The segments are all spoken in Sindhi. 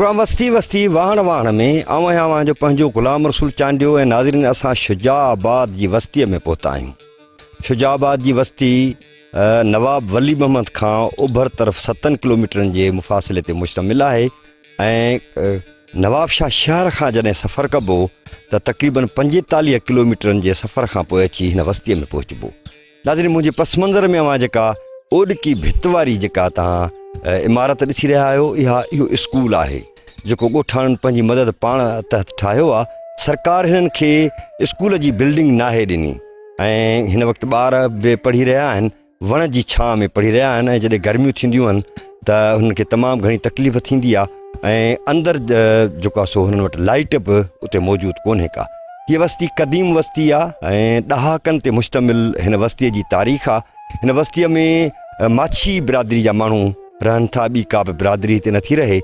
پروگرام وستي وستي واهڻ واهڻ ۾ آئون آهيان اوهان جو پنهنجو غلام رسول چانڊيو ۽ ناظرين اسان شجاع آباد جي وستيء ۾ پهتا آهيون. شجاع آباد جي وستي نواب ولي محمد کان اوڀر طرف ستن ڪلوميٽرن جي مفاصلي تي مشتمل آهي ۽ نوابشاهه شهر کان جڏهن سفر ڪبو ته تقريبن 45 ڪلوميٽرن جي سفر کان پوء اچي هن وستيء ۾ پهچبو. ناظرين منهنجي پس منظر ۾ اوهان جيڪا اوڏڪي ڀت واري جيڪا توهان عمارت ڏسي رهيا آهيو اها اهو اسڪول آهي جيڪو ڳوٺاڻن پنهنجي مدد پاڻ تحت ٺاهيو آهي سرڪار هنن کي اسڪول جي بلڊنگ ناهي ڏني ۽ هن وقت ٻار به پڙهي رهيا آهن وڻ جي ڇانء ۾ پڙهي رهيا آهن ۽ جڏهن گرميون ٿينديون آهن ته هنن کي تمام گهڻي تڪليف ٿيندي آهي ۽ اندر جيڪو آهي سو هنن وٽ لائٽ به اتي موجود ڪونهي ڪا هيء وستي قديم وستي آ ۽ ڏهاڪن تي مشتمل هن وستيء جي تاريخ آ. هن وستيء ۾ ماڇي برادري جا ماڻهو رهن ٿا، ٻي ڪا به برادري هتي نٿي رهي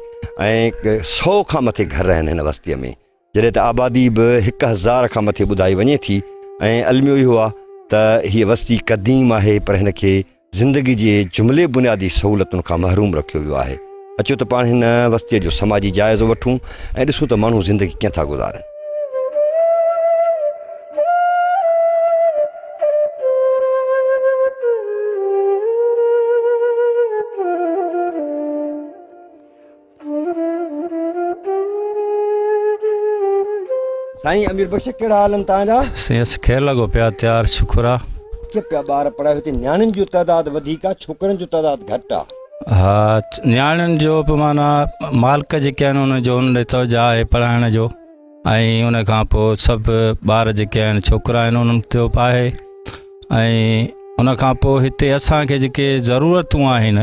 ۽ سئو کان مٿي گهر آهن هن وستيء ۾، جڏهن ته آبادي به هڪ هزار کان مٿي ٻڌائي وڃي ٿي ۽ الميو اهو آ ته هيء وستي قديم آهي پر هن کي زندگي جي جملي بنيادي سهولتن کان محروم رکيو ويو آهي. اچو ته پاڻ هن وستيء جو سماجي جائزو وٺون ۽ ڏسون ته ماڻهو زندگي ڪيئن ٿا گذارين. سائين امير بخش ڪهڙا حال آهن توهان جا؟ سائين اسين خير لڳو پيا تيار شڪر آ. ڪيئن پيا ٻار پڙهايو هتي نياڻين جو تعداد وڌيڪ آ ڇوڪرن جو تعداد گهٽ آ. ها نياڻين جو به معنيٰ مالڪ جيڪي آهن ان جو ان ڏي توجه آهي پڙهائڻ جو ۽ ان کان پوء سڀ ٻار جيڪي آهن ڇوڪرا آهن انهن تي به آهي ۽ ان کان پوء هتي اسان کي جيڪي ضرورتون آهن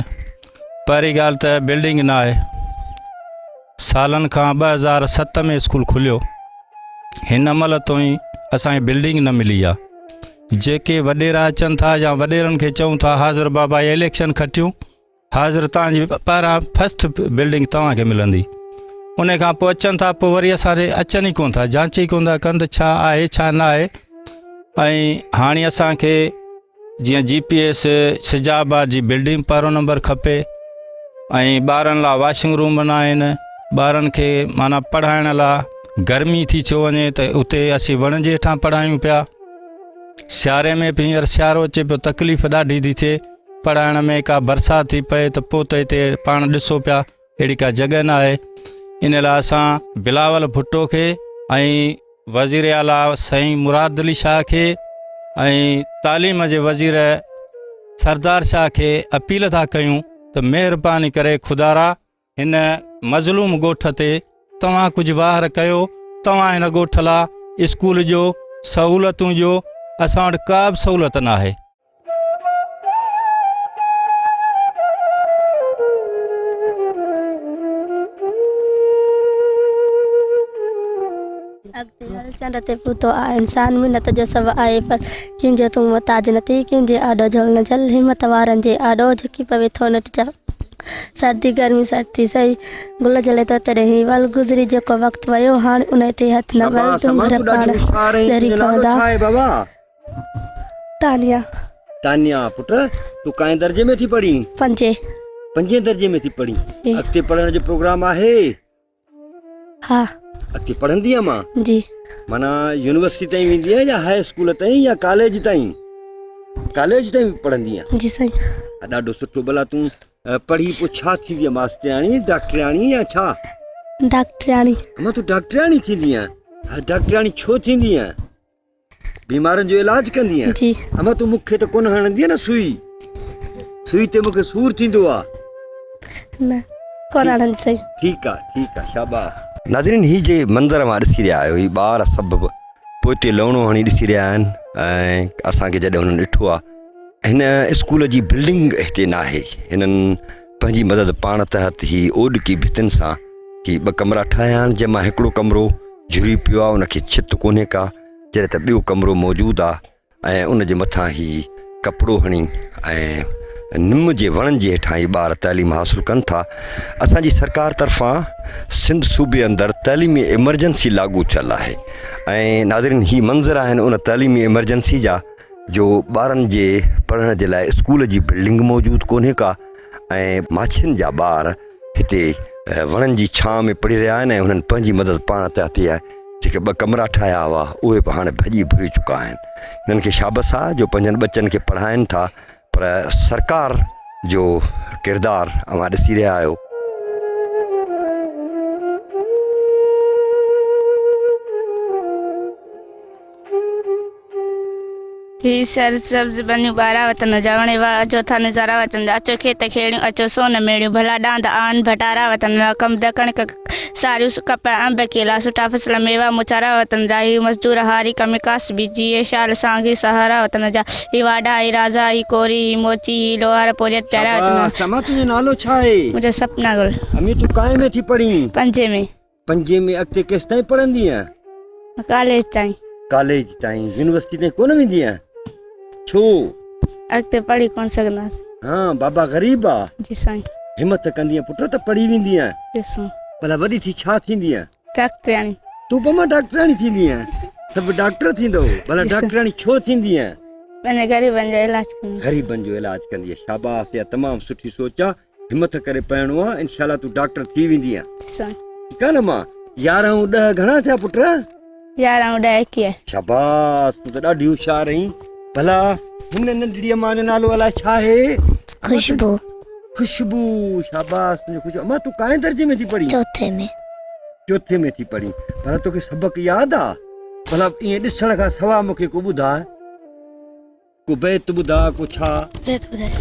پهرين ڳالهه ته بلڊنگ نه آهي سالن کان 2007 ۾ اسڪول کليو هن مهل تائين اسان کي بلڊنگ نه ملي آ جيڪي وڏيرا اچن ٿا يا وڏيرن کي چئون ٿا حاضر بابا هي اليڪشن کٽيون حاضر تان جي پهران فرسٽ بلڊنگ توهان کي ملندي ان کان پوء اچن ٿا پوء وري اسان ڏي اچن ئي ڪون ٿا جانچ ئي ڪون ٿا ڪن ته ڇا آهي ڇا نه آهي ۽ هاڻي اسان کي جيئن جي پي ايس شجاع آباد جي بلڊنگ پهريون نمبر کپي ۽ ٻارن لاء واشنگ روم نه آهن ٻارن کي معنيٰ پڙهائڻ لاء گرمي ٿي ٿيو وڃي ته اتي اسين وڻ جي هيٺان پڙهايون پيا سياري ۾ به هينئر سيارو اچي پيو تڪليف ڏاڍي ٿي ٿئي پڙهائڻ ۾ ڪا برسات ٿي پئي ته پوء ته هتي پاڻ ڏسو پيا اهڙي ڪا جڳهه نه آهي ان لاء اسان بلاول ڀٽو کي ۽ وزير اعليٰ سائين مراد علي شاهه کي ۽ تعليم جي وزير سردار شاهه کي اپيل ٿا ڪيون ته مهرباني ڪري خدارا هن مظلوم ڳوٺ تي توهان ڪجهه واهر ڪيو توهان هن ڳوٺ لا اسڪول جو سهولتون جو اسان وٽ ڪا به سهولت ناهي. اڳتي هل چنڊ تي پهتو آ انسان محنت جو سڀ آهي ڦل ڪنهن جو تون محتاج نه ٿي ڪنهن جي آڏو جهول نه جهل همت وارن جي آڏو جهڪي پوي ٿو نٽ جا سردي گرمي سرتي سهي گل جلي ٿو تڏهن هي ول گذري جيڪو وقت ويو هاڻ انهي تي هٿ نه ول شاباس تون امان گهر تون ڏاڍي پاڻ هوشيار آهين ڏري تنهنجو نالو پوندا ڇا آهي بابا؟ تانيا. تانيا پٽ تون ڪائين درجي ۾ ٿي پڙهين؟ پنجين. پنجين درجي ۾ ٿي پڙهين. جي. اڳتي پڙهڻ جو پروگرام آهي؟ ها. اڳتي پڙهندينء مان؟ جي. معنيٰ يونيورسٽي تائين ويندينء يا هاء اسڪول تائين يا ڪاليج تائين؟ ڪاليج تائين پڙهندينء؟ جي سائين. ها ڏاڍو سٺو ڀلا تون پڙهي پوء ڇا ٿيندينء ماسترياڻي، ڊاڪٽرياڻي يا ڇا؟ ڊاڪٽرياڻي. امان تون ڊاڪٽرياڻي ٿيندينء؟ ها ڊاڪٽرياڻي ڇو ٿيندينء؟ بيمارن جو علاج ڪندينء؟ جي. اما تون مون کي ته ڪونه هڻندينء نه سوئي؟ سوئي تي مون کي سور ٿيندو آ. نه ڪونه هڻندي سائين. ٺيڪ آ ٺيڪ آ شاباس. ناظرين هي جي منظر اوهان ڏسي رهيا آهيو هي ٻار سڀ پوئتي لوڻو هڻي ڏسي رهيا آهن ۽ اسان کي جڏهن هنن ڏٺو آ هن اسڪول جي بلڊنگ هتي ناهي هنن پنهنجي مدد پاڻ تحت هي اوڏڪي ڀتين سان هي ٻه ڪمرا ٺاهيا آهن جنهن مان هڪڙو ڪمرو جهري پيو آ ان کي ڇت ڪونهي ڪا جڏهن ته ٻيو ڪمرو موجود آ ۽ ان جي مٿان هي ڪپڙو هڻي ۽ نم جي وڻن جي هيٺان هي ٻار تعليم حاصل ڪن ٿا اسان جي سرڪار طرفان سنڌ صوبي اندر تعليمي ايمرجنسي لاڳو ٿيل آهي ۽ ناظرين هي منظر آهن ان تعليمي ايمرجنسي جا جو ٻارن جي پڙهڻ جي لاء اسڪول جي بلڊنگ موجود ڪونهي ڪا ۽ ماڇين جا ٻار هتي وڻن جي ڇانء ۾ پڙهي رهيا آهن ۽ هنن پنهنجي مدد پاڻ تحت اهي جيڪي ٻه ڪمرا ٺاهيا هئا اهي به هاڻي ڀڄي ڀري چڪا آهن. هنن کي شابس آ جو پنهنجن ٻچن کي پڙهائين ٿا پر سرڪار جو ڪردار اوهان ڏسي رهيا آهيو. هي سر سبز ٻنيون ٻارا وطن جا وڻي واهه اجهو ٿا نظارا وطن جا اچو کيت کيڙيون اچو سون ميڙيون ڀلا ڏاند آهن ڀٽارا وطن جا ڪم ڪڻڪ ساريون ڪپهه انب ڪيلا سٺا فصل ميوا موچارا وطن جا هي مزدور هاري ڪمي ڪاسبي جيئي شال سانگي سهارا وطن جا هي واڍا هي رازا هي ڪوري هي موچي هي لوهار پورهيت پيارا وطن جا. شاباس امان تنهنجو نالو ڇا آهي؟ منهنجو سپنا گل. امي تون ڪائين ۾ ٿي پڙهين؟ پنجين ۾. پنجين ۾ اڳتي ڪيستائين پڙهندينء؟ ڪاليج تائين. ڪاليج تائين، يونيورسٽي تائين ڪونه ويندينء؟ ڇو؟ اڳتي پڙهي ڪونه سگهنداس. ها بابا غريب آ. جي سائين. همت ڪندينء پٽ ته پڙهي ويندينء. جي سائين. ڀلا وڏي ٿي ڇا ٿيندينء؟ ڊاڪٽرياڻي. تون به مان ڊاڪٽرياڻي ٿيندينء؟ سڀ ڊاڪٽر ٿيندؤ. ڀلا ڊاڪٽرياڻي ڇو ٿيندينء؟ پنهنجي غريبن جو علاج ڪندينء. غريبن جو علاج ڪندينء. شاباس اها تمام سٺي سوچ آ. همٿ ڪري پڙهڻو آ انشاء الله تون ڊاڪٽر ٿي ويندينء. سائين. ٺيڪ آ نه مان. يارهن ۽ ڏهه گهڻا ٿيا پٽ؟ يارهن ۽ ڏهه ايڪيهه. شاباس تون ته ڏاڍي هوشيار آهين. ڀلا هن ننڍڙي امان جو نالو الائي ڇا آهي؟ خوشبو. خوشبو شاباس تنهنجو خوشبو. امان تون ڪائين درجي ۾ ٿي پڙهين؟ چوٿين ۾. چوٿين ۾ ٿي پڙهين. ڀلا توکي سبق ياد آ؟ ڀلا ائين ڏسڻ کان سوا مون کي ڪو ٻڌاء. ڪو بيت ٻڌاء ڪو ڇا؟ بيت ٻڌاء.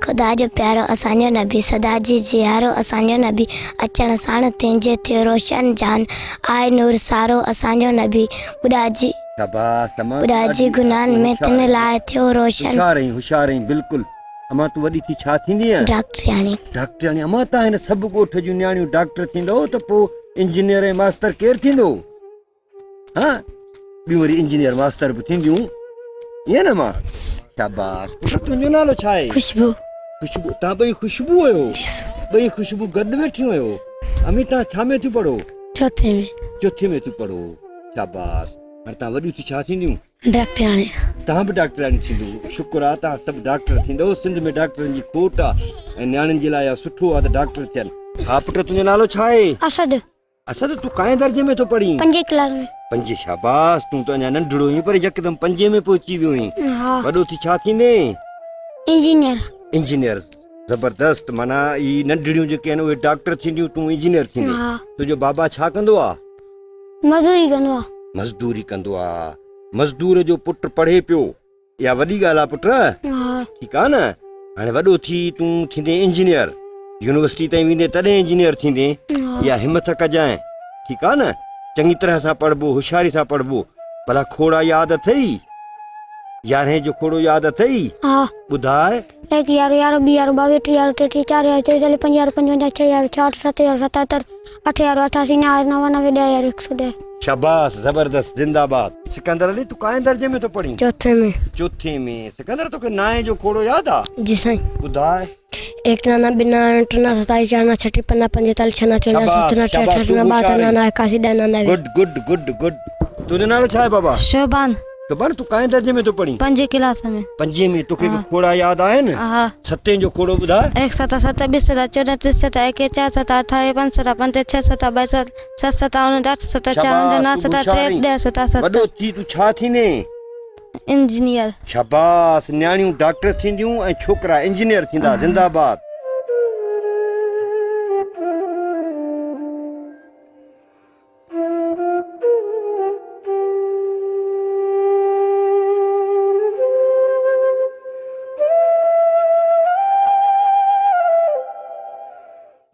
خدا جو پيارو اسان جو نبي سدا جي جيارو اسان جو نبي اچڻ ساڻ تنهنجي ٿيو روشن جان آء نور سارو اسان جو نبي ٻڏا جي شاباس امان ٻڏا جي گناهن ۾ تن لاء ٿيو روشن. هوشيار آهين هوشيار آهين بلڪل امان تون وڏي ٿي ڇا ٿيندينء؟ ڊاڪٽرياڻي. ڊاڪٽرياڻي امان تان هن سڀ ڳوٺ جون نياڻيون ڊاڪٽر ٿيندؤ ته پوء انجنيئر ۽ ماستر ڪير ٿيندو؟ ها ٻيون وري انجنيئر ماستر به ٿينديون ائين نه مان شاباس پٽ تنهنجو نالو ڇا آهي؟ خوشبو. خوشبو تان ٻئي خوشبو آهيو؟ جي سر. ٻئي خوشبو گڏ ويٺيون آهيو امي تان ڇا ۾ ٿيون پڙهو؟ چوٿين ۾. چوٿين ۾ ٿيون پڙهو شاباس هاڻي تان وڏيون ٿي ڇا ٿينديون؟ ڊاڪٽرياڻي. تان به ڊاڪٽرياڻي ٿيندو شڪر آ تان سڀ ڊاڪٽر ٿيندو سنڌ ۾ ڊاڪٽرن جي کوٽ آ ۽ نياڻين جي لاء اها سٺو آ ته ڊاڪٽر ٿين. ها پٽ تنهنجو نالو ڇا آهي؟ اسد. اسد تون ڪائين درجي ۾ ٿو پڙهين؟ پنجين ڪلاس ۾. پنجين شاباس تون ته اڃا ننڍڙو هئين پر يڪدم پنجين ۾ پهچي ويو هئين. ها. وڏو ٿي ڇا ٿيندين؟ انجنيئر. انجنيئر زبردست معنيٰ هي ننڍڙيون جيڪي آهن اهي ڊاڪٽر ٿينديون تون انجنيئر ٿيندين. ها. تنهنجو بابا ڇا ڪندو آ؟ مزدوري ڪندو آ. مزدوري ڪندو آ. مزدور جو پٽ پڙهي پيو. اها وڏي ڳالهه آ پٽ. ٺيڪ آ نه. هاڻي وڏو ٿي تون ٿيندين انجنيئر. يونيورسٽي تائين ويندين تڏهن انجنيئر ٿيندين. اها همٿ ڪجانء. ٺيڪ آ نه. چڱي طرح سان پڙهبو، هوشياري سان پڙهبو. ڀلا کوڙا ياد اٿئي؟ يارهين جو کوڙو ياد اٿئي؟ ٻڌاء. هڪ يارهون يارهون ٻي يارهون ٻاويهه ٽي يارهون ٽيٽيهه چار يارهون چوئيتاليهه پنج يارهون پنجونجاهه ڇهه يارهون ڇاهٺ ست يارهون ستهتر اٺ يارهون اٺاسي نو يارهون 99 ڏهه يارهون 110. شاباس زبردست زنده باد. سڪندر علي تون ڪائين درجي ۾ ٿو پڙهين؟ چوٿين ۾. چوٿين ۾. سڪندر توکي نائين جو کوڙو ياد آ؟ جي سائين. ٻڌاء. ايڪ نانا ٻه نانا ٽي نانا ستاويهه چار نانا ڇٽيهه پنج نانا پنجيتاليهه ڇهه نانا چونجاهه شاباس ست نانا شاباس ٽيهٺ اٺ تون نانا هوشيار ٻاهتر آهين. نانا ايڪاسي ڏهه نانا گڊ گڊ گڊ گڊ. تنهنجو نالو ڇا آهي بابا؟ شعبان. شعبان تون ڪائين درجي ۾ ٿو پڙهين؟ پنجين ڪلاس ۾. پنجين ۾ توکي به کوڙا ياد آهن؟ ها. ستين جو کوڙو ٻڌاء. ايڪ ست ست ٻه ست 14 ٽي ست ايڪيهه چار ست اٺاويهه پنج ست پنجٽيهه ڇهه ست ٻه ست ست اڻونجاهه اٺ ست چوونجاهه شاباس نو تون ست هوشيار 63 آهين. ڏهه ست ست. وڏو ٿي تون ڇا ٿيندين؟ انجنيئر. شاباس نياڻيون ڊاڪٽر ٿينديون ۽ ڇوڪرا انجنيئر ٿيندا زنده باد.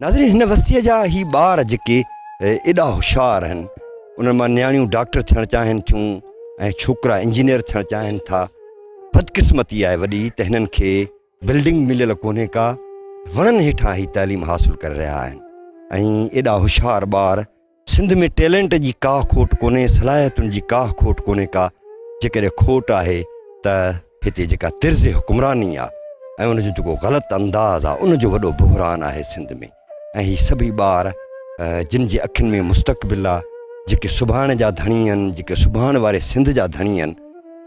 ناظرين هن وستيء جا هي ٻار جيڪي ايڏا هوشيار آهن انهن مان نياڻيون ڊاڪٽر ٿيڻ چاهين ٿيون ۽ ڇوڪرا انجنيئر ٿيڻ چاهين ٿا بدقسمتي آهي وڏي ته هنن کي بلڊنگ مليل ڪونهي ڪا، وڻن هيٺان هي تعليم حاصل ڪري رهيا آهن ۽ ايڏا هوشيار ٻار، سنڌ ۾ ٽيلنٽ جي ڪا کوٽ ڪونهي، صلاحيتن جي ڪا کوٽ ڪونهي ڪا، جيڪڏهن کوٽ آهي ته هتي جيڪا طرز حڪمراني آ ۽ ان جو جيڪو غلط انداز آ ان جو وڏو بحران آهي سنڌ ۾ ۽ هي سڀئي ٻار جن جي اکين ۾ مستقبل آ، جيڪي سڀاڻ جا ڌڻي آهن، جيڪي سڀاڻ واري سنڌ جا ڌڻي آهن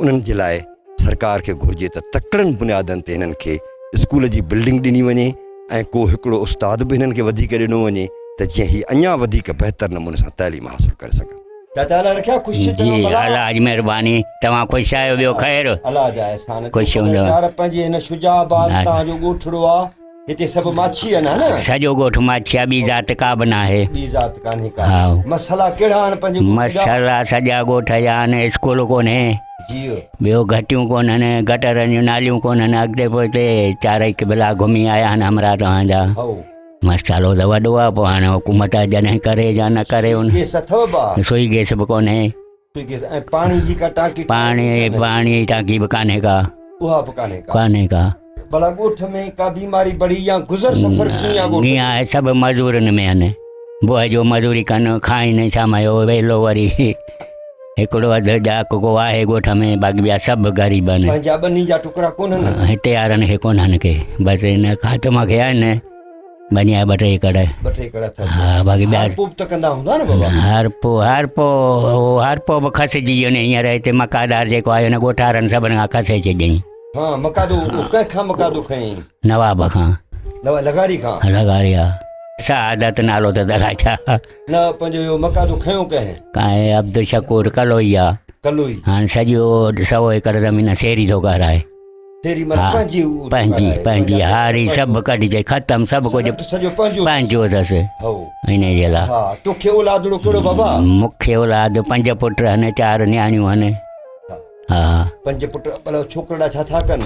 انهن جي لاء سرڪار کي گهرجي ته تڪڙن بنيادن تي هنن کي اسڪول جي بلڊنگ ڏني وڃي ۽ ڪو هڪڙو استاد به هنن کي وڌيڪ ڏنو وڃي ته جيئن هي اڃا وڌيڪ بهتر نموني سان تعليم حاصل ڪري سگهن. چاچا الله رکيا خوش جي چڱا ڀلا. الله جي مهرباني توهان خوش آهيو ٻيو خير. الله جا احسان خوش هوندو. چار پنهنجي هن شجاع آباد توهان جو ڳوٺڙو آ هتي سڀ ماڇي آهن ها نه. سڄو ڳوٺ ماڇي آ ٻي ذات ڪا به ناهي. ٻي ذات ڪانهي ڪا. مسئلا ڪهڙا آهن پنهنجي ڳوٺ جا. مسئلا سڄا ڳوٺ جا آهن اسڪول ڪونهي. ٻيو گهٽيون ڪونهن، گٽرن جون ناليون ڪونهن، اڳتي پوئتي چارئي قبلا گهمي آيا آهن همراهه توهان جا. مسئلو ته وڏو آهي پوء هاڻي حڪومت جڏهن ڪري يا نه ڪري ان گيس اٿو با؟ سوئي گيس به ڪونهي. سوئي گيس ۽ پاڻي جي ڪا ٽانڪي پاڻي پاڻي جي ٽانڪي به ڪانهي ڪا. اها به ڪانهي ڪا. ڪانهي ڪا. ڀلا ڳوٺ ۾ ڪا بيماري بڙي يا گذر سفر ڪيئن آ ڳوٺ ۾؟ آهي سڀ مزورن ۾ آهن. بوهه جو مزوري ڪن، کائين شام جو ويلو وري هڪڙو اڌ ڄاڪ ڪو آهي ڳوٺ ۾ باقي ٻيا سڀ غريب آهن. پنهنجا ٻني جا ٽڪرا ڪونهن؟ هتي وارن کي ڪونهن ڪي، بس هن خاتمه کي آهن ٻني جا ٻه ٽي ايڪڙ. ٻه ٽي ايڪڙ اٿس. ها باقي ٻيا هارپو به ته ڪندا هوندا نه بابا؟ هارپو هارپو هارپو به کسجي ويو ني هينئر هتي مڪادار جيڪو آيو نه ڳوٺ وارن سڀن کان کسي ڇڏيائين. ها مقادو ڪنهن کان مقادو کنيائين؟ نواب کان. نواب لغاري کان؟ لغاري ها. سعادت نالو ته دلا ڇا؟ نه پنهنجو اهو مقادو کنيو ڪنهن؟ ڪانهي عبدالشڪور ڪلوئي آ. ڪلوئي. هاڻي سڄو سو ايڪڙ زمين سيري ٿو ڪرائي. سيري معنيٰ پنهنجي پنهنجي پنهنجي هاري سڀ ڪڍجي ختم سڀ ڪجهه سڄو پنهنجو پنهنجو اٿس. هو. ان جي لاء. ها توکي اولادڙو ڪهڙو بابا؟ مونکي اولاد پنج پٽ هن چار نياڻيون هن. ها. پنج پٽ ڀلا ڇوڪرڙا ڇا ٿا ڪن؟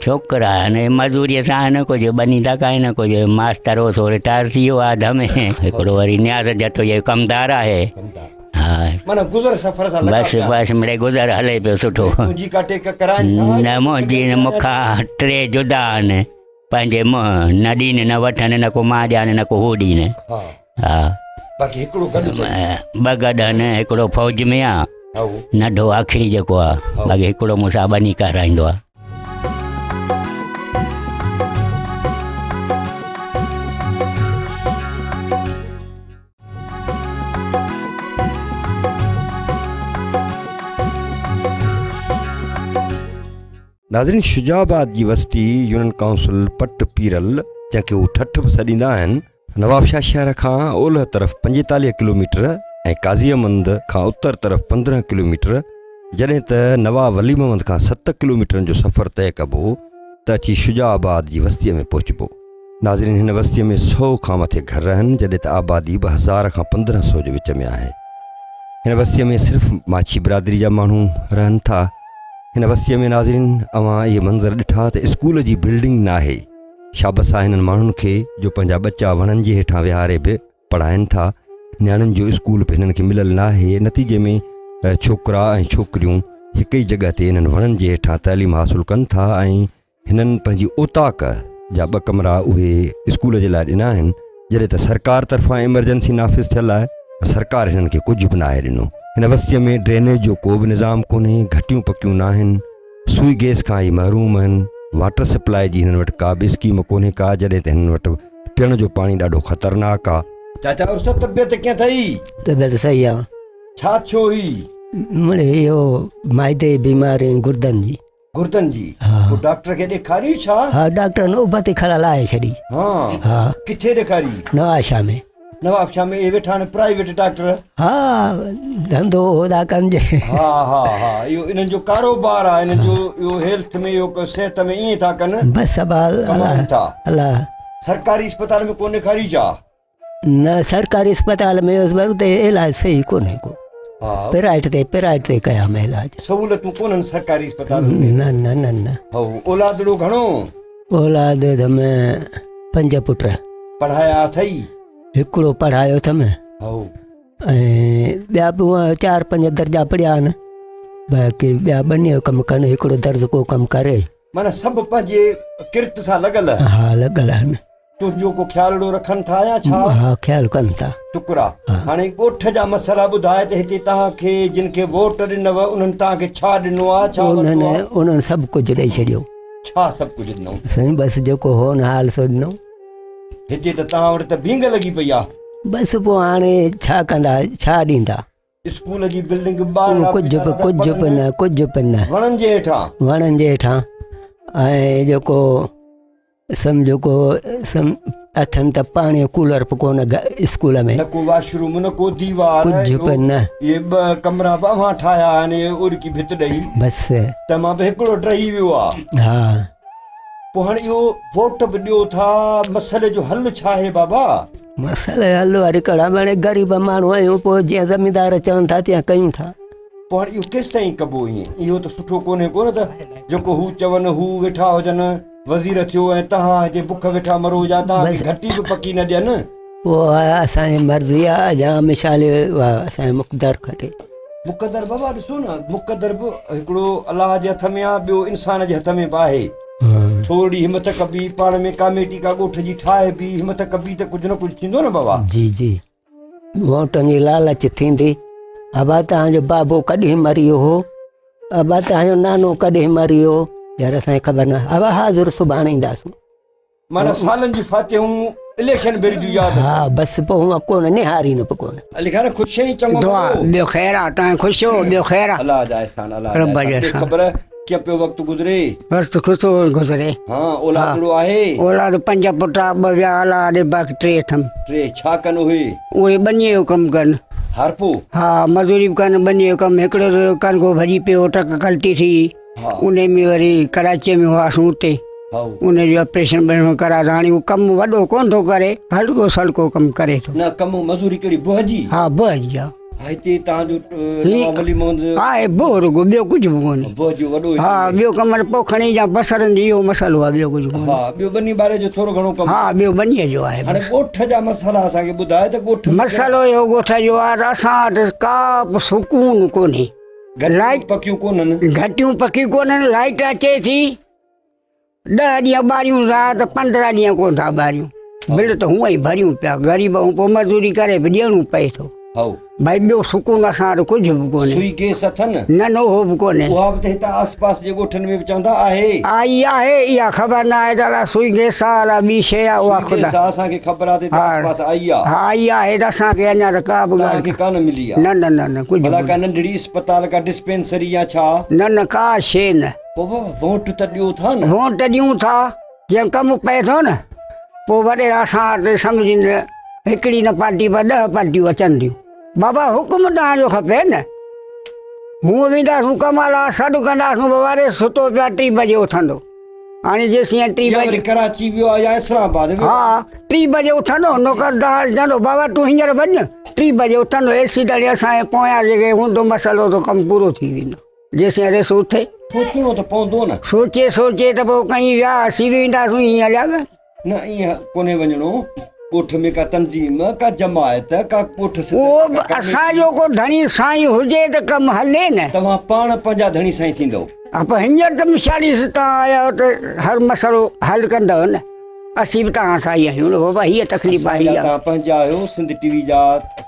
ڇوڪرا هن مزوريء سان آهن ڪجهه ٻني ٿا ڪاهين ڪجهه ماستر هو سو رٽائر ٿي ويو آهي اڌ ۾ هڪڙو وري نياز جتوئي جو ڪمدار آهي. ها. معنيٰ گذر سفر سان لڳا بس پيا. بس مڙئي گذر هلي پيو سٺو. تنهنجي ڪا ٽيڪ ڪرائين ٿا؟ نه منهنجي نه مون کان ٽي جدا آهن. پنهنجي منهن نه ڏين نه وٺن نه ڪو مان ڏيان نه ڪو هو ڏين. ها. ها. باقي هڪڙو گڏ اٿئي. ٻه گڏ آهن هڪڙو فوج ۾ آ ننڍو آخري جيڪو آ باقي هڪڙو مون سان ٻني ڪرائيندو آ. ناظرين شجاع آباد جي وستي يونين ڪائونسل پٽ پيرل جنهن کي هو ٺٺ به سڏيندا آهن نوابشاهه شهر کان اولهه طرف 45 ڪلوميٽر ۽ قاضي احمد کان اتر طرف 15 ڪلوميٽر جڏهن ته نواب ولي محمد کان 7 ڪلوميٽرن جو سفر طئي ڪبو ته اچي شجاع آباد جي وستيء ۾ پهچبو. ناظرين هن وستيء ۾ سئو کان مٿي گهر آهن جڏهن ته آبادي به هزار کان 15 سئو جي وچ ۾ آهي. هن وستيء ۾ صرف ماڇي برادري جا ماڻهو رهن ٿا. هن وستيء ۾ ناظرين اوهان اهي منظر ڏٺا ته اسڪول جي بلڊنگ ناهي. شابس آهي هنن ماڻهن کي جو پنهنجا ٻچا وڻن جي هيٺان ويهاري به پڙهائين ٿا. نياڻين جو اسڪول به هنن کي مليل ناهي نتيجي ۾ ڇوڪرا ۽ ڇوڪريون هڪ ئي جڳهه تي انهن وڻن جي هيٺان تعليم حاصل ڪن ٿا ۽ هنن پنهنجي اوطاق جا ٻه ڪمرا اهي اسڪول جي لاء ڏنا آهن، جڏهن ته سرڪار طرفان ايمرجنسي نافذ ٿيل آهي، سرڪار هنن کي ڪجهه به ناهي ڏنو. هن وستيء ۾ ڊرينيج جو ڪو به نظام ڪونهي، گهٽيون پڪيون ناهن، سوئي گئس کان هي محروم آهن، واٽر سپلاء جي هنن وٽ ڪا به اسڪيم ڪونهي ڪا، جڏهن ته هنن وٽ پيئڻ جو پاڻي ڏاڍو خطرناڪ آ. چاچا عرس طبيعت ڪيئن اٿئي؟ طبيعت صحيح آ. ڇا ٿيو هئي؟ مڙئي اهو معدي جي بيماري ۽ گردن جي. گردن جي پوء ڊاڪٽر کي ڏيکاري ڇا؟ ها ڊاڪٽر نوبت ئي کڙا لاهي ڇڏي. ها ها ڪٿي ڏيکاري؟ نوابشاهه ۾. نوابشاهه ۾ اهي ويٺا آهن پرائيويٽ ڊاڪٽر. ها ڌنڌو هو ٿا ڪن جي. ها ها ها اهو انهن جو ڪاروبار آهي انهن جو اهو هيلٿ ۾ اهو صحت ۾ ائين ٿا ڪن. بس سڀ ڪمائن ٿا. الله. سرڪاري اسپتال ۾ ڪونه ڏيکاري ڇا؟ نه سرڪاري اسپتال ۾ ويس پر اتي علاج صحيح ڪونهي ڪو پرائيٽ تي پرائيٽ تي ڪيا ۾ علاج سهولتون ڪونهن سرڪاري اسپتال ۾ نه نه نه نه هو اولادڙو گهڻو اولاد اٿم پنج پٽ پڙهايا اٿئي هڪڙو پڙهايو اٿم هو ۽ ٻيا به چار پنج درجا پڙهيا آهن باقي ٻيا ٻني جو ڪم ڪن هڪڙو درز ڪو ڪم ڪري معنيٰ سڀ پنهنجي ڪرت سان لڳل ها لڳل آهن تنهنجو ڪو خيالڙو رکن ٿا يا ڇا؟ ها خيال ڪن ٿا. شڪر آ. هاڻي ڳوٺ جا مسئلا ٻڌاء ته هتي توهان کي جن کي ووٽ ڏنو انهن توهان کي ڇا ڏنو آ ڇا ورتو آ؟ انهن سڀ ڪجهه ڏئي ڇڏيو. ڇا سڀ ڪجهه ڏنو؟ سائين بس جيڪو هو نه حال سو ڏنو. هتي ته توهان وٽ ته ڀينگ لڳي پئي آ. بس پوء هاڻي ڇا ڪندا ڇا ڏيندا. اسڪول جي بلڊنگ ٻار ڪجهه به ڪجهه به نه ڪجهه به نه. وڻن جي هيٺان. وڻن جي هيٺان ۽ جيڪو. سمجهو ڪو سم اٿن ته پاڻي جو ڪولر به ڪونه اسڪول ۾. نه ڪو واش روم نه ڪو ديوار. ڪجهه به نه. اهي ٻه ڪمرا به اوهان ٺاهيا آهن اهي اوڏڪي ڀت ڏئي. بس. ته مان به هڪڙو ڊهي ويو آ. ها. پوء هاڻي اهو ووٽ به ڏيو ٿا مسئلي جو حل ڇا آهي بابا؟ مسئلي جو حل وري ڪهڙا هاڻي غريب ماڻهو آهيون پوء جيئن زميندار چون ٿا تيئن ڪيون ٿا. پوء هاڻي اهو ڪيستائين ڪبو ائين؟ اهو ته سٺو ڪونهي ڪو نه ته جيڪو هو چون هو ويٺا هجن وزير ٿيو ۽ توهان هتي بک ويٺا مرو يا توهان کي گهٽي به پڪي نه ڏين. پوء اها اسان جي مرضي آهي يا مشالي اها اسان جو مقدر کٽي. مقدر بابا ڏسو نه مقدر به هڪڙو الله جي هٿ ۾ آهي ٻيو انسان جي هٿ ۾ به آهي. ٿورڙي همت ڪبي پاڻ ۾ ڪاميٽي ڪا ڳوٺ جي ٺاهبي همت ڪبي ته ڪجهه نه ڪجهه ٿيندو نه بابا. جي جي. ووٽن جي لالچ ٿيندي. ابا توهان جو بابو ڪڏهن مري ويو هو؟ ابا توهان جو نانو ڪڏهن مري ويو؟ يار اسان کي خبر نه. ابا حاضر سڀاڻي اينداسون. معنيٰ سالن جي فاتحون اليڪشن ڀيري جون ياد. ها بس پوء هونء ڪونه نهاريندو به ڪونه. علي خان خوش آهين چڱو دعا ٻيو خير آ تان خوش هو ٻيو خير آ. الله جا احسان الله جا احسان بي خبر ڪيئن پيو وقت گذري. وقت خوش گذري. ها اولادڙو آهي. اولاد پنج پٽ آ ٻه ويا الله ڏي باقي ٽي اٿم. ٽي ڇا ڪن اهي؟ اهي ٻنيء جو ڪم ڪن. هارپو؟ ها مزوري به ڪن ٻنيء جو ڪم هڪڙو ڪن ڪو ڀڄي پيو ٽرڪ ڪلٽي ٿي. ان ۾ وري ڪراچيء ۾ هئاسون اتي ان جو آپريشن ٻريشن ڪرايو هاڻي هو ڪم وڏو ڪونه ٿو ڪري هلڪو سلڪو ڪم ڪري ٿو. نه ڪم مزوري ڪهڙي بهه جي؟ ها بهه جي ها. هتي تان جو نواب ولي محمد آهي بهه رڳو ٻيو ڪجهه به ڪونهي. بهه جو وڏو ها ٻيو ڪم پوکڻي يا بصرن جو اهو مسئلو آهي ٻيو ڪجهه ڪونهي. ها ٻيو ٻني ٻاري جو ٿورو گهڻو ڪم. ها ٻيو ٻنيء جو آهي. هاڻي ڳوٺ جا مسئلا اسان کي ٻڌاء ته ڳوٺ مسئلو اهو ڳوٺ جو آهي ته اسان وٽ ڪا به سڪون ڪونهي. گهٽيون پڪيون ڪونهن. گهٽيون پڪيون ڪونهن، لائيٽ اچي ٿي ڏهه ڏينهن ٻاريون ٿا ته 15 ڏينهن ڪونه ٿا ٻاريون. بل ته هونئن ئي ڀريون پيا، غريب آهيون پوء مزوري ڪري به ڏيڻو پئي ٿو. ڀائي ٻيو سڪون اسان وٽ ڪجهه به ڪونهي. سوئي گيس اٿن؟ نه نه اهو به ڪونهي. اها به ته هتان آس پاس جي ڳوٺن ۾ به چوندا آهي. آئي آهي اها خبر نه آهي ته الا سوئي گيس آ الا ٻي شيء آ اها سوئي خدا. گيس آ اسان کي خبر آ ته هتي آس پاس آئي آ. ها آئي آهي ته اسان کي اڃا ته ڪا به ڳالهه توهان کي ڪانه ملي آ. نه نه نه نه ڪجهه ڀلا به ڪا ننڍڙي اسپتال ڪا ڊسپينسري يا ڇا؟ نه نه ڪا شيء نه. پوء بابا ووٽ ته ڏيو ٿا نه. ووٽ ڏيون ٿا جنهن ڪم پئي ٿو نه پوء وڏيرا اسان وٽ سمجهين هڪڙي نه پارٽي پر ڏهه پارٽيون اچن ٿيون. بابا حڪم توهان جو کپي نه. هونء وينداسون ڪمالا سڏ ڪنداسون بابا ري ستو پيو آ ٽي بجي اٿندو. هاڻي جيسين ٽي يا بجي وري ڪراچي ويو آ يا اسلام آباد ويو ها ٽي بجي اٿندو نوڪر دار چوندو بابا تون هينئر وڃ ٽي بجي اٿندو ايسي تائين اسان جي پويان جيڪي هوندو مسئلو ته ڪم پورو ٿي ويندو جيسين ريس اٿي. سوچڻو ته پوندو نه. سوچي سوچي ته پوء ڪئين ويا اسين به وينداسون ائين هليا ويا. نه ائين ڪونهي وڃڻو. ڳوٺ ۾ ڪا تنظيم، ڪا جماعت، ڪا ڳوٺ سڌ، اهو به ڪا ڪميٽي. اسان جو ڪو ڌڻي سائين هجي ته ڪم هلي نه. توهان پاڻ پنهنجا ڌڻي سائين ٿيندؤ. ها پر هينئر ته مثالي توهان آيا آهيو ته هر مسئلو حل ڪندؤ نه. اسين به توهان سان ئي آهيون نه بابا هيء تڪليف اسان آهي جا اها. توهان پنهنجا آهيو سنڌ ٽي وي جا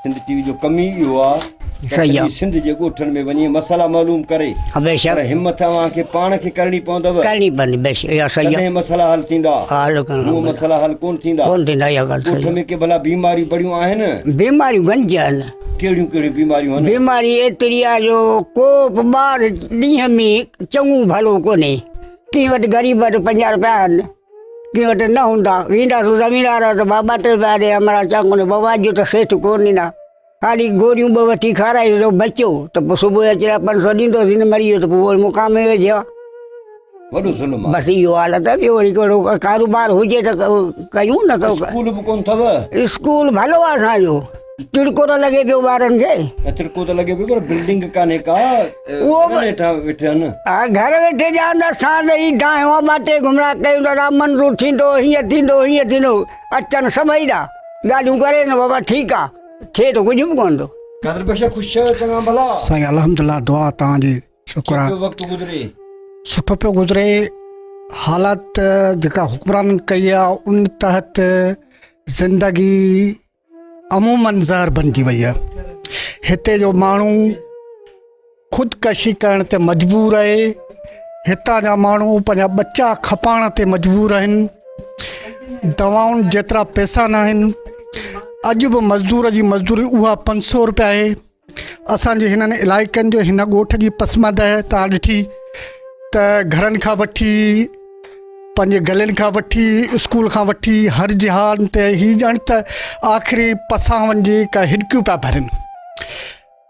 سنڌ ٽي وي جو ڪم ئي اهو آهي ته صحيح سڄي آهي. سنڌ جي ڳوٺن ۾ وڃي مسئلا معلوم ڪري ها بيشڪ. پر همٿ اوهان کي پاڻ کي ڪرڻي پوندو ڪرڻي پوندي بيشڪ اها صحيح آهي. تڏهن مسئلا حل ٿيندا ها حل ڪرڻا هونء پوندا. مسئلا حل ڪونه ٿيندا. ڪونه ٿيندا اها ڳالهه ڳوٺ صحيح ۾ آهي. ڪي ڀلا بيماريون بڙيون آهن؟ بيماريون گنج آهن. ڪهڙيون ڪهڙيون بيماريون آهن؟ بيماري ايتري آهي جو ڪو به ٻار ڏينهن ۾ چڱو ڀلو ڪونهي. ڪنهن وٽ غريب وٽ 50 رپيا آهن. ڪنهن وٽ نه هوندا. وينداسون زميندار وٽ بابا ٽي رپيا ڏي همراهه چڱو ڪونهي بابا اڄ ته سيٺ ڪونه ڏيندا. خالي گوريون ٻه وٺي کارائي ته بچيو ته پوء صبح جو اچي 500 ڏيندوسين نه مري ويو ته پوء وري مقام ۾ ويجهي آ. وڏو ظلم آ. بس اهو حالت آ ٻيو وري ڪهڙو ڪاروبار هجي ته ڪيون نه ته اسڪول به ڪونه اٿو؟ اسڪول ڀلو آ اسان جو. تڙڪو ته لڳي پيو ٻارن کي. نه تڙڪو ته لڳي پيو پر بلڊنگ ڪانهي ڪا اهو گهر هيٺان ويٺا آهن. ها گهر ويٺي ڄاڻ ته اسان ته هي ڊاهيون آ ٻاٽي گمراهه ڪيون ته را منظور ٿيندو هيئن ٿيندو هيئن ٿيندو اچن سڀئي ٿا ڳالهيون ڪري نه بابا ٺيڪ آ ٿئي ته ڪجهه به ڪونه ٿو. قادر بخش خوش آهيو چڱا ڀلا. سائين الحمدلله دعا توهان جي شڪر آ. پيو وقت گذري. سٺو پيو گذري حالات جيڪا حڪمرانن ڪئي آ ان تحت زندگي عموماً زهر بنجي وئي آهي هتي جو ماڻهو خودڪشي ڪرڻ تي مجبور آهي هتان جا ماڻهو پنهنجا ٻچا کپائڻ تي مجبور آهن دوائن جيترا پئسا نه آهن اڄ به مزدور جي مزدوري اها 500 روپيا آهي اسان جي هنن علائقن جو هن ڳوٺ جي پسمانده تان ڏٺي ته گهرن کان وٺي پنهنجي گلين کان وٺي اسڪول کان وٺي هر جهان تي هي ڄڻ ته آخري پساهن جي ڪا هڏڪيون پيا ڀرين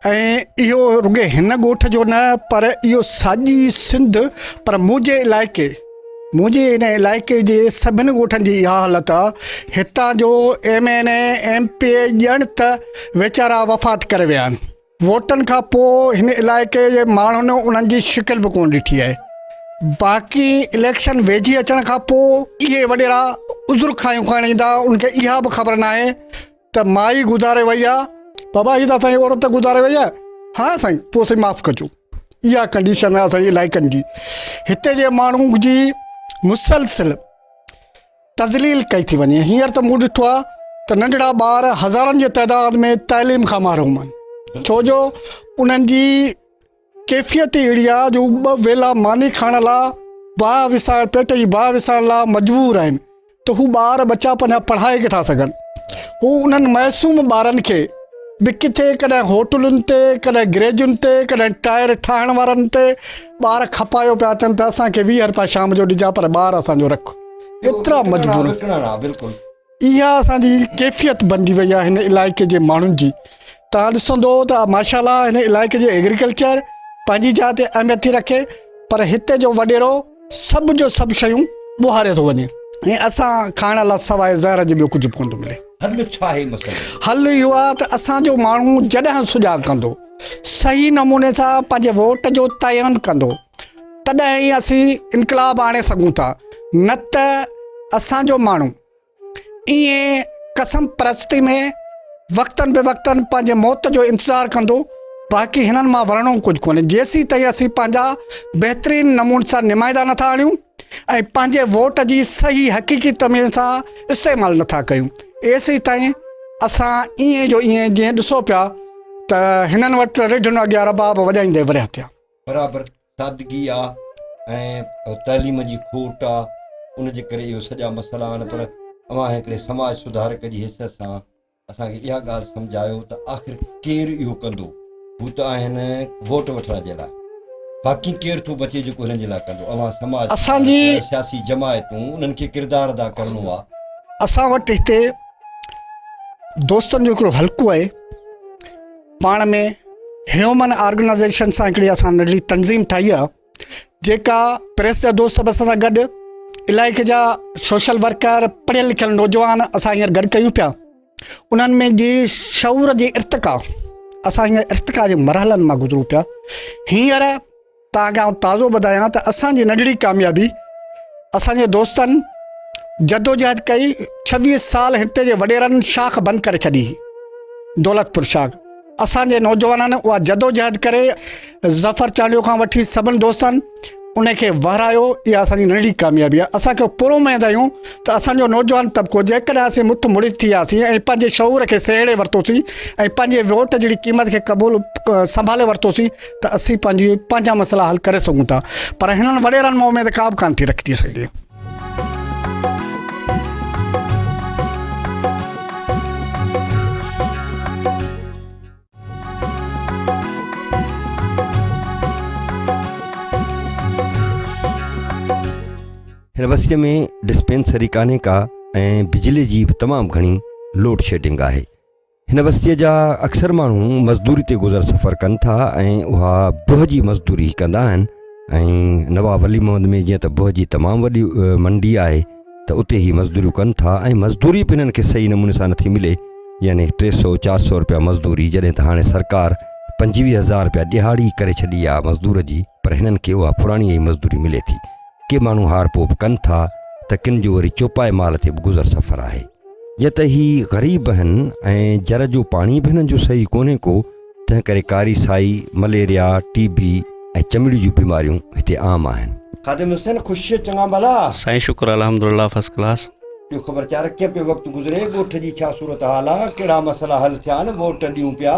۽ اهو رڳي هن ڳوٺ جو نه پر اهو ساڄي سنڌ پر منهنجي علائقي منهنجي هن علائقي جي سڀني ڳوٺن جي اها حالت آهي هتان جو M N A M P A ڄڻ ته ويچارا وفات ڪري ويا آهن ووٽن کان پوء هن علائقي جي ماڻهن انهن جي شڪل به ڪونه ڏٺي آهي. باقي اليڪشن ويجهي اچڻ کان پوء اهي وڏيرا عذر کايون کائڻ ايندا انهن کي اها به خبر ناهي ته مائي گذاري وئي آهي بابا هي ته اسان جي عورت گذاري وئي آهي ها سائين پوء سائين معاف ڪجو اها ڪنڊيشن آهي اسان جي علائقن جي هتي جي ماڻهن جي مسلسل تذليل ڪئي ٿي وڃي هينئر ته مون ڏٺو آهي ته ننڍڙا ٻار هزارن جي تعداد ۾ تعليم کان محروم آهن ڇو جو انهن جي ڪيفيت ئي اهڙي آهي جو ٻه ويلا ماني کائڻ لاء باهه وسائڻ پيٽ جي باهه وسائڻ لاء مجبور آهن ته هو ٻار ٻچا پنهنجا پڙهائي ڪٿا سگهن هو انهن معصوم ٻارن کي به ڪٿي ڪڏهن هوٽلن تي ڪڏهن گريجن تي ڪڏهن ٽائر ٺاهڻ وارن تي ٻار کپايو پيا اچن ته اسان کي 20 روپيا شام جو ڏجا پر ٻار اسان جو رک ايترا مجبور اها اسان جي ڪيفيت بنجي وئي آهي هن علائقي جي ماڻهن جي تان ڏسندو ته ماشاء الله هن علائقي جي ايگريڪلچر پنهنجي جاء تي اهميت ٿي رکي پر هتي جو وڏيرو سڀ جو سڀ شيون ٻوهاري ٿو وڃي ۽ اسان کائڻ لاء سواء زهر جي ٻيو ڪجهه به ڪونه ٿو ملي. حل ڇا آهي مسئلي جو؟ حل اهو آهي ته اسان جو ماڻهو جڏهن سجاڳ ڪندو، صحيح نموني سان پنهنجي ووٽ جو تعين ڪندو، تڏهن ئي اسين انقلاب آڻي سگهون ٿا، نه ته اسان جو ماڻهو ائين قسم پرستي ۾ وقتن به وقتن پنهنجي موت جو انتظار ڪندو، باقي هنن مان ورڻو ڪجهه ڪونهي، جيسين تائين اسين پنهنجا بهترين نموني سان نمائندا نٿا آڻيون ۽ پنهنجي ووٽ جي صحيح حقيقي تميز سان استعمال نٿا ڪيون، ايسين تائين اسان ائين جو ائين جيئن ڏسو پيا ته هنن وٽ رڍن اڳيان رباب وڄائيندي ورهيه ٿيا. برابر سادگي آ ۽ تعليم جي کوٽ آ ان جي ڪري اهو سڄا مسئلا آهن پر اوهان هڪڙي سماج سڌارڪ جي حيثيت سان اسان کي اها ڳالهه سمجهايو ته آخر ڪير اهو ڪندو هو ته آهن ووٽ وٺڻ جي لاء باقي ڪير ٿو بچي جيڪو هنن جي لاء ڪندو اوهان سماج اسان جي سياسي جماعتون انهن کي ڪردار ادا ڪرڻو آ. اسان وٽ هتي دوستن جو هڪڙو حلقو آهي پاڻ ۾ هيومن آرگنائيزيشن سان هڪڙي اسان ننڍڙي تنظيم ٺاهي آهي جيڪا پريس جا دوست به اسان سان گڏ علائقي جا سوشل ورڪر پڙهيل لکيل نوجوان اسان هينئر گڏ ڪيون پيا انهن ۾ جي شعور جي ارتقا اسان هينئر ارتقا جي مرحلن مان گذرون پيا هينئر توهان کي آئون تازو ٻڌايان ته اسان جي ننڍڙي ڪاميابي اسان جي دوستن جدوجهد ڪئي 26 سال هتي جي وڏيرن شاخ بند ڪري ڇڏي هئي دولتپور شاخ اسان جي نوجوانن اها جدوجهد ڪري ظفر چانڊيو کان وٺي سڀن دوستن ان کي وهرايو اها اسان جي ننڍڙي ڪاميابي آهي اسان کي پورو اميد آهيون ته اسان جو نوجوان طبقو جيڪڏهن اسين مٺ مڙي ٿي وياسين ۽ پنهنجي شعور کي سهيڙي ورتوسين ۽ پنهنجي ووٽ جهڙي قيمت کي قبول سنڀالي ورتوسين ته اسين پنهنجي پنهنجا مسئلا حل ڪري سگهون ٿا پر هنن وڏيرن مان اميد ڪا به ڪانه ٿي رکجي سگهجي. هن وستيء ۾ ڊسپينسري ڪانهي ڪا ۽ بجلي جي به تمام گهڻي لوڊ شيڊنگ آهي. هن وستيء جا اڪثر ماڻهو مزدوري تي گذر سفر ڪن ٿا ۽ اها بهه جي مزدوري ڪندا آهن ۽ نواب ولي محمد ۾ جيئن ته بهه جي تمام وڏي منڊي آهي ته اتي هي مزدوريون ڪن ٿا ۽ مزدوري به هنن کي صحيح نموني سان نٿي ملي يعني ٽي سو چار سو روپيا مزدوري جڏهن ته هاڻي سرڪار پنجويهه هزار روپيا ڏهاڙي ڪري ڇڏي آهي مزدور جي پر هنن کي اها پراڻي ئي مزدوري ملي ٿي ڪي ماڻهو هارپو به ڪن ٿا ته ڪن جو وري چوپائي مال تي به گذر سفر آهي. جيئن ته هي غريب آهن ۽ جر جو پاڻي به هنن جو صحيح ڪونهي ڪو، تنهن ڪري ڪاري سائي، مليريا، ٽي بي ۽ چمڙي جون بيماريون هتي عام آهن. خادم حسين، خوش، چڱا ڀلا؟ سائين شڪر الحمدلله فرسٽ ڪلاس. ٻيو خبر چار ڪيئن پيو وقت گذري، ڳوٺ جي ڇا صورتحال آ، ڪهڙا مسئلا حل ٿيا آهن، ووٽ ڏيون پيا؟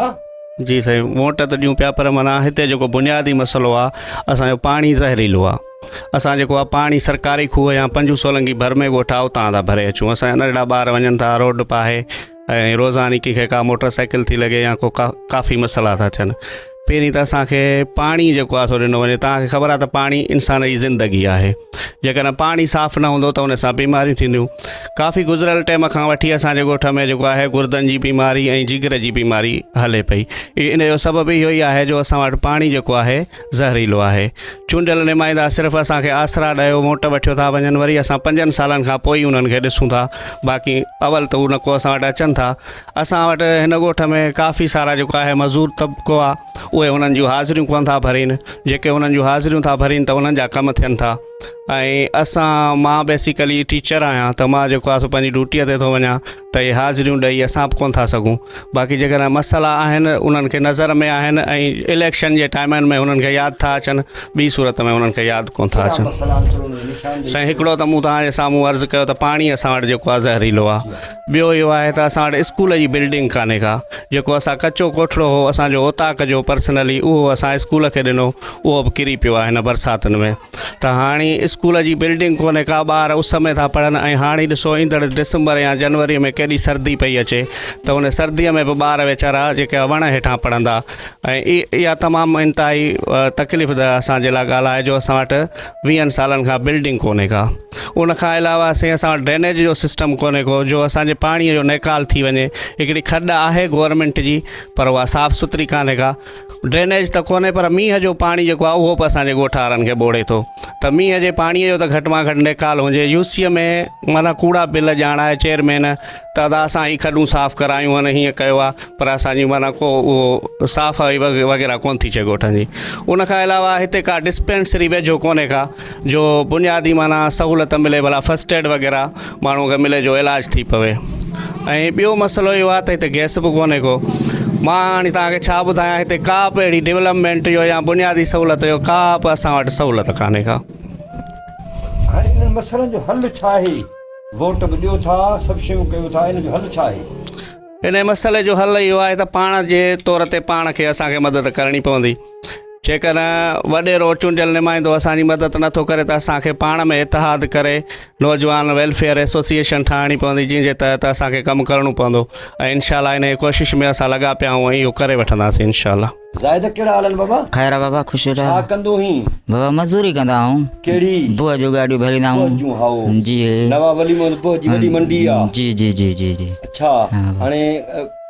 جي سائين ووٽ ته ڏيون پيا پر معنيٰ هتي جيڪو بنيادي مسئلو آ اسان جو پاڻي زهريلو آ. اسان جيڪو آ پاڻي سرڪاري کوهه يا پنجو سولنگي ڀر ۾ ڳوٺ آ اتان ٿا ڀري اچون اسان جا ننڍڙا ٻار وڃن ٿا روڊ پاهي ۽ روزاني ڪنهن کي ڪا موٽر سائيڪل ٿي لڳي يا ڪو ڪافي مسئلا ٿا ٿين پهرين ته اسان کي پاڻي جيڪو آهي سو ڏنو وڃي توهان کي خبر آهي ته پاڻي انسان جي زندگي آهي جيڪڏهن پاڻي صاف نه هوندو ته ان سان بيماريون ٿينديون ڪافي گذريل ٽائيم کان وٺي اسان جي ڳوٺ ۾ جيڪو آهي گردن جي بيماري ۽ جگر جي بيماري هلي پئي ان جو سبب اهو ئي آهي جو اسان وٽ پاڻي جيڪو آهي زهريلو آهي چونڊيل نمائندا صرف اسان کي آسرا ڏيو ووٽ وٺيو ٿا وڃن وري اسان پنجن سالن کان پوء ئي انهن کي ڏسون ٿا باقي اول ته هو نه ڪو اسان وٽ اچن ٿا اسان وٽ هن ڳوٺ ۾ ڪافي سارا جيڪو آهي مزور طبقو آهي اهي انهن جون حاضريون ڪونه ٿا ڀرين جيڪي انهن جون حاضريون ٿا ڀرين ته انهن جا ڪم ٿين ٿا ۽ اسان مان بيسيڪلي ٽيچر آهيان ته مان جيڪو آهي سو پنهنجي ڊيوٽيء تي ٿو وڃان ته اهي حاضريون ڏئي اسان به ڪونه ٿا سگهون باقي جيڪڏهن مسئلا آهن انهن کي نظر ۾ آهن ۽ اليڪشن جي ٽائيمن ۾ انهن کي ياد ٿا اچن ٻي صورت ۾ انهن کي ياد ڪونه ٿا اچن سائين هڪڙو ته مون توهان جي سامهون عرض ڪيو ته پاڻي اسان وٽ جيڪو آهي زهريلو آهي ٻيو اهو آهي ته اسان وٽ اسڪول جي بلڊنگ ڪانهي ڪا جيڪو اسان ڪچو ڪوٺڙو هو اسان جو اوطاق جو پرسنلي اهو اسان اسڪول کي ڏنو اهو به ڪري پيو آهي هن برساتن ۾ ته هاڻي اسڪول جي بلڊنگ ڪونهي ڪا ٻار اس ۾ ٿا پڙهن ۽ هاڻي ڏسو ايندڙ ڊسمبر يا جنوري ۾ ڪيڏي سردي پئي اچي ته ان سردي ۾ به ٻار ويچارا جيڪي وڻ هيٺان پڙهندا ۽ اها تمام انتهائي تڪليف ده اسان جي لاء ڳالهه آهي جو اسان وٽ ويهن سالن کان بلڊنگ ڪونهي ڪا ان کان علاوه سائين اسان وٽ ڊرينيج جو سسٽم ڪونهي ڪو جو اسان جي پاڻي جو نيڪال ٿي وڃي هڪڙي کڏ آهي گورنمينٽ جي پر اها صاف سٿري ڪانهي ڪا ڊرينيج ته ڪونهي پر مينهن جو پاڻي جيڪو آهي اهو به اسان جي ڳوٺ وارن کي ٻوڙي ٿو ته مينهن جي پاڻي جو ته گهٽ مان گهٽ نيڪال هجي يو سي ۾ معنيٰ ڪوڙا بل ڄاڻائي چيئرمين ته ادا اسان هي کڏون صاف ڪرايون آهن هيئن ڪيو آهي پر اسان جي معنيٰ ڪو اهو صاف وغيره ڪونه ٿي ٿئي ڳوٺن جي ان کان علاوه هتي ڪا ڊسپينسري ويجهو ڪونهي ڪا جو بنيادي معنيٰ سهولت ملي ڀلا فرسٽ ايڊ وغيره ماڻهو کي ملي جو علاج ٿي پوي ۽ ٻيو مسئلو اهو آهي ته هتي گئس به ڪونهي ڪو مان هاڻي توهان کي ڇا ٻڌايان هتي ڪا به اهڙي ڊولپمينٽ جو يا بنيادي سهولت جو ڪا به اسان وٽ سهولت ڪانهي ڪا. هاڻي انهن مسئلن جو حل ڇا آهي؟ ووٽ به ڏيو ٿا، سڀ شيون ڪيو ٿا، ان جو حل ڇا آهي؟ انهي مسئلي جو حل اهو آهي ته پاڻ جي طور تي پاڻ کي اسان کي مدد ڪرڻي پوندي. جيڪڏهن وڏيرو چونڊيل نمائندو اسان جي مدد نٿو ڪري ته اسان کي پاڻ ۾ اتحاد ڪري نوجوان ويلفيئر ايسوسيئيشن ٺاهڻي پوندي جنهن جي تحت اسان کي ڪم ڪرڻو پوندو ۽ انشاء الله انهي ڪوشش ۾ اسان لڳا پيا آهيون ۽ اهو ڪري وٺنداسين انشاء الله. زاهد ڪهڙا حال آهن بابا؟ خير آ بابا خوش ويٺا ڇا ڪندو هين؟ بابا مزوري ڪندا آهون. ڪهڙي؟ بوهه جون گاڏيون ڀريندا آهون. بوهه جون هائو. جي. نواب ولي محمد بوهه جي وڏي منڊي آ. جي جي جي جي جي. اڇا هاڻي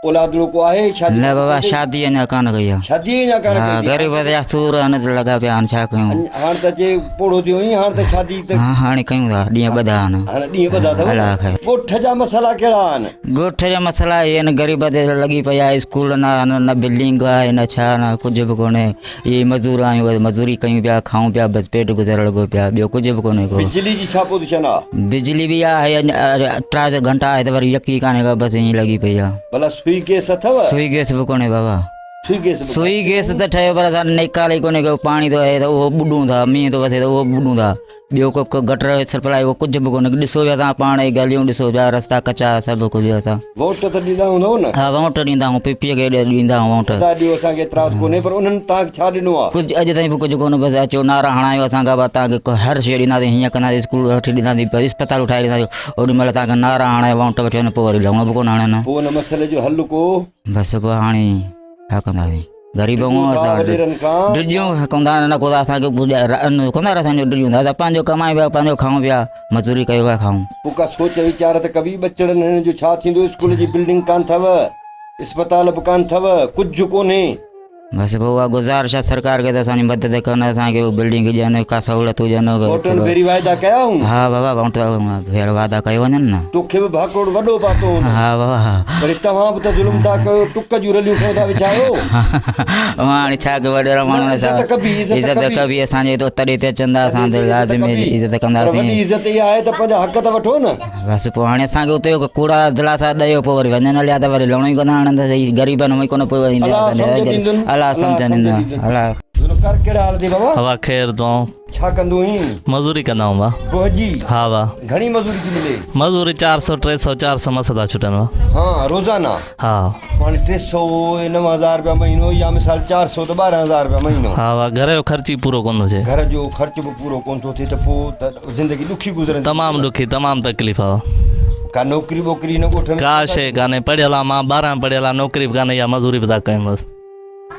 اولادڙو ڪو آهي شادي نه بابا شادي اڃا ڪانه ڪئي آ. شادي اڃا ڪانه ڪئي ها غريب جا سور آهن ته لڳا پيا آهن ڇا ڪيون. هاڻ ته اچي پوڙهو ٿيو آهين هاڻ ته شادي ته ها هاڻي ڪيون ٿا ڏينهن ٻڌا آهن. هاڻ ڏينهن ٻڌا اٿو. الله خير. ڳوٺ جا مسئلا ڪهڙا آهن؟ ڳوٺ جا مسئلا اهي آهن غريب تي لڳي پئي آهي اسڪول نه آهن نه بلڊنگ آهي نه ڇا نه ڪجهه به ڪونهي اهي مزور آهيون بس مزوري ڪيون پيا کائون پيا بس پيٽ گذر لڳو پيا ٻيو ڪجهه به ڪونهي ڪو. بجلي جي ڇا پوزيشن آ؟ بجلي به آهي ٽا گهنٽا آهي ته وري يڪي ڪانهي ڪا بس ائين لڳي پئي آ. ڀلا سوئي گئس اٿو؟ سوئي گئس به ڪونهي بابا. سوئي گئس به سوئي گئس ته ٺهيو پر اسان نيڪال ئي ڪونهي ڪو پاڻي ٿو اچي ته اهو ٻڏون ٿا مينهن ٿو وسي ته اهو به ٻڏون ٿا. ٻيو ڪو ڪو گٽر سپلائي اهو ڪجهه به ڪونهي ڏسو پيا اسان پاڻ ئي گليون ڏسو پيا رستا ڪچا سڀ ڪجهه اسان ووٽ ته ڏيندا هوندؤ نه؟ ها ووٽ ڏيندا آهيون پي پي کي ڏيندا آهيون ووٽ. سدا ڏيو اسان کي اعتراض ڪونهي پر انهن توهان کي ڇا ڏنو آهي؟ ڪجهه اڄ تائين به ڪجهه ڪونه بس اچو نعرا هڻايو اسان کان بس توهان کي هر شيء ڏينداسين هيئن ڪنداسين اسڪول وٺي ڏينداسين اسپتالون ٺاهي ڏينداسين اوڏي مهل توهان کي نعرا هڻائي ووٽ وٺي وڃو پوء وري لوڻو به ڪونه هڻن. پوء ان مسئلي جو حل ڪو؟ بس پوء هاڻي ڇا ڪنداسين غريب ڊڄون آهيون ٿا اسان وڏيرن کان. ڊڄون ڪوندا نه ڪو اسان کي ڪوندا اسان جو ڊڄون ٿا اسان پنهنجو ڪمايون پيا پنهنجو کائون پيا مزوري ڪيو پيا کائون. پوء ڪا سوچ ويچار ته ڪبي ٻچڙن هنن جو ڇا ٿيندو اسڪول جي بلڊنگ ڪانه اٿو اسپتال به ڪانه اٿو ڪجهه ڪونهي. بس پوء اها گذارش آهي سرڪار کي ته اسان جي مدد ڪن اسان کي بلڊنگ ڏين ڪا سهولت هجن. ووٽن ڀيري واعدا ڪيا هون؟ ها بابا ووٽ ڀيرا واعدا ڪيو وڃن نه. توکي به ڀاڪوڙ وڏو پاتو هوندو. ها بابا ها. وري توهان به ته ظلم ٿا ڪيو ٽڪ جون رليون کنيو ٿا وڇايو. هاڻي ڇا ڪيون وڏيرا ماڻهو نه عزت ڪبي عزت ڪبي اسان جي ته تڏي تي اچن ٿا اسان تي لازمي عزت ڪنداسين. پر وڏي عزت اها آهي ته پنهنجا حق ته وٺو نه. بس پوء هاڻي اسان کي اتي ڪوڙا دلاسا ڏيو پوء وري وڃن هليا ته وري لوڻو ئي ڪندا هڻن ته غريبن هونئن ئي ڪونه پوء وري الله سمجهه ڏيندن الله سمجهه ڏيندن الله. ذوالفقار ڪهڙا حال اٿئي بابا؟ هوا خير دعائون. ڇا ڪندو هين؟ مزوري ڪندا آهيون وا. بوهه جي؟ ها وا. گهڻي مزوري ٿي ملي؟ مزوري 400 300 400 مس ٿا ڇٽن وا. ها روزانه؟ ها. پوء هاڻي 300 9000 رپيا مهينو يا مثال 400 ته 12000 رپيا مهينو. ها وا گهر جو خرچ ئي پورو ڪونه ٿو ٿئي. گهر جو خرچ به پورو ڪونه ٿو ٿئي ته پوء ته زندگي ڏکي گذرندي. تمام ڏکي تمام تڪليف آ. ڪا نوڪري ٻوڪري هن ڳوٺ ۾؟ ڪا شيء ڪانهي پڙهيل آ مان 12 پڙهيل آ نوڪري به ڪانهي يا مزوري به ٿا ڪيون بس.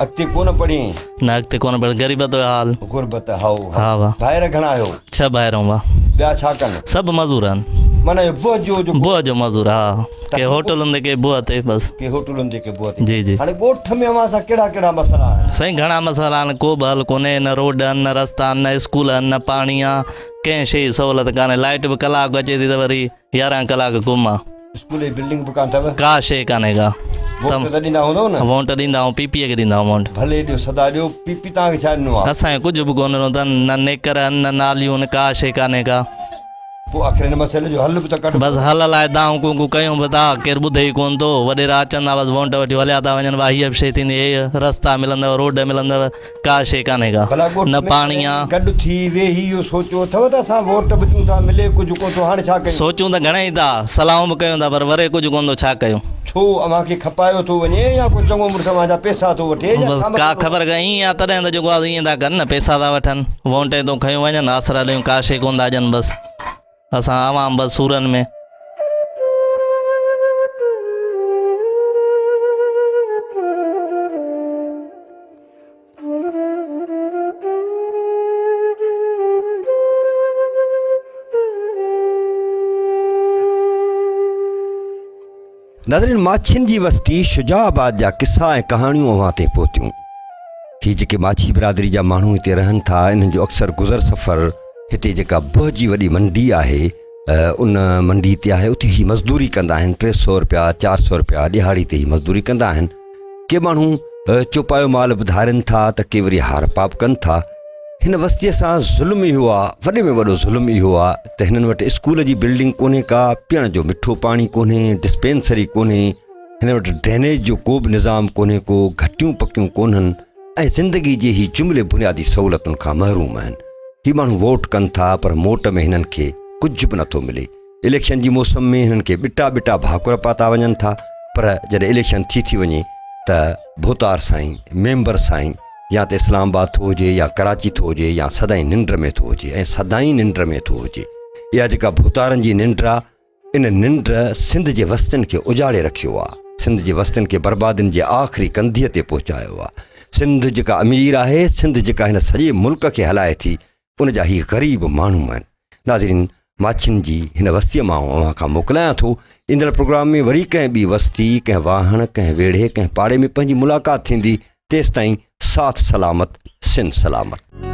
اڳتي ڪونه پڙهين؟ نه اڳتي ڪونه پڙهيم، غريبت جو حال. غربت هائو. ها وا. ڀائر گهڻا آهيو؟ ڇهه ڀائر آهيون وا. ٻيا ڇا ڪن؟ سڀ مزور آهن. معنيٰ اهو بهه جو جيڪو. بهه جو مزور ها. ڪي هوٽلن تي ڪي بهه تي بس. ڪي هوٽلن تي ڪي بهه تي. جي جي. هاڻي ڳوٺ ۾ اوهان سان ڪهڙا ڪهڙا مسئلا آهن؟ سائين گهڻا مسئلا آهن ڪو به حل ڪونهي نه روڊ آهن نه رستا آهن نه اسڪول آهن نه پاڻي آ ڪنهن شيء جي سهولت ڪانهي لائيٽ به ڪلاڪ اچي ٿي ته وري 11 ڪلاڪ گم آ. اسڪول جي بلڊنگ به ڪانه اٿو؟ ڪا شيء ڪانهي ڪا. ووٽ ته ڏيندا هوندؤ نه؟ ووٽ ڏيندا آهيون پي پي کي ڏيندا آهيون ووٽ. ڀلي ڏيو سدا ڏيو پي پي توهان کي ڇا ڏنو آ؟ اسان کي ڪجهه به ڪونه ڏنو اٿن نه نيڪر آهن نه ناليون آهن ڪا شيء ڪانهي ڪا. پوء آخر هن مسئلي جو حل به ته ڪڍبو. بس حل لاء دانهون ڪوڪون ڪيون به ٿا، ڪير ٻڌي ئي ڪونه ٿو. وڏيرا اچن ٿا بس وونٽ وٺي هليا ٿا وڃن ڀا هيء به شيء ٿيندي هيء رستا ملندو روڊ ملندو ڪا شيء ڪانهي ڪا. ڀلا ڳوٺ نه ۾ پاڻي آ. گڏ ٿي ويهي اهو سوچيو اٿو ته اسان ووٽ به ڏيون ٿا ملي ڪجهه ڪونه ٿو هاڻي ڇا ڪيون؟ سوچون ته گهڻئي ٿا، صلاحون به ڪيون ٿا پر وري ڪجهه ڪونه ٿو ڇا ڪيون؟ ڇو اوهان کي کپايو ٿو وڃي يا ڪو چڱو مڙس اوهان جا پئسا ٿو وٺي يا بس ڇا ڪا مسئلو خبر آهي؟ ائين آ تڏهن ته جيڪو آ ائين ٿا ڪن نه پئسا ٿا وٺن وونٽ هتون کنيون وڃن آسرا ڏيون ڪا شيء ڪونه ٿا ڏين بس اسان عوام بس سورن ۾. ناظرين ماڇين جي وستي شجاع آباد جا قصا ۽ ڪهاڻيون اوهان تائين پهتيون. هي جيڪي ماڇي برادري جا ماڻهو هتي رهن ٿا انهن جو اڪثر گذر سفر هتي جيڪا بهه جي وڏي منڊي آهي ان منڊي تي آهي اتي هي مزدوري ڪندا آهن 300 رپيا 400 رپيا ڏهاڙي تي هي مزدوري ڪندا آهن ڪي ماڻهو چوپايو مال به ڌارين ٿا ته ڪي وري هارپا به ڪن ٿا هن وستيء سان ظلم اهو آ، وڏي ۾ وڏو ظلم اهو آ ته هنن وٽ اسڪول جي بلڊنگ ڪونهي ڪا، پيئڻ جو مٺو پاڻي ڪونهي، ڊسپينسري ڪونهي، هنن وٽ ڊرينيج جو ڪو به نظام ڪونهي ڪو، گهٽيون پڪيون ڪونهن ۽ زندگي جي هي جملي بنيادي سهولتن کان محروم آهن. هي ماڻهو ووٽ ڪن ٿا پر موٽ ۾ هنن کي ڪجهه به نٿو ملي. اليڪشن جي موسم ۾ هنن کي ٻٽا ٻٽا ڀاڪر پاتا وڃن ٿا پر جڏهن اليڪشن ٿي ٿي وڃي ته ڀوتار سائين، ميمبر سائين يا ته اسلام آباد ٿو هجي يا ڪراچي ٿو هجي يا سدائين ننڊ ۾ ٿو هجي ۽ سدائين ننڊ ۾ ٿو هجي. اها جيڪا ڀوتارن جي ننڊ آ ان ننڊ سنڌ جي وستين کي اجاڙي رکيو آ. سنڌ جي وستين کي بربادين جي آخري ڪنڌيء تي پهچايو آ. سنڌ جيڪا امير آهي، سنڌ جيڪا هن سڄي ملڪ کي هلائي ٿي، ان جا هي غريب ماڻهو آهن. ناظرين ماڇين جي هن وستيء مان آئون اوهان کان موڪلايان ٿو. ايندڙ پروگرام ۾ وري ڪنهن ٻي وستي، ڪنهن واهڻ، ڪنهن ويڙهي، ڪنهن پاڙي ۾ پنهنجي ملاقات ٿيندي. تيستائين ساٿ سلامت، سنڌ سلامت.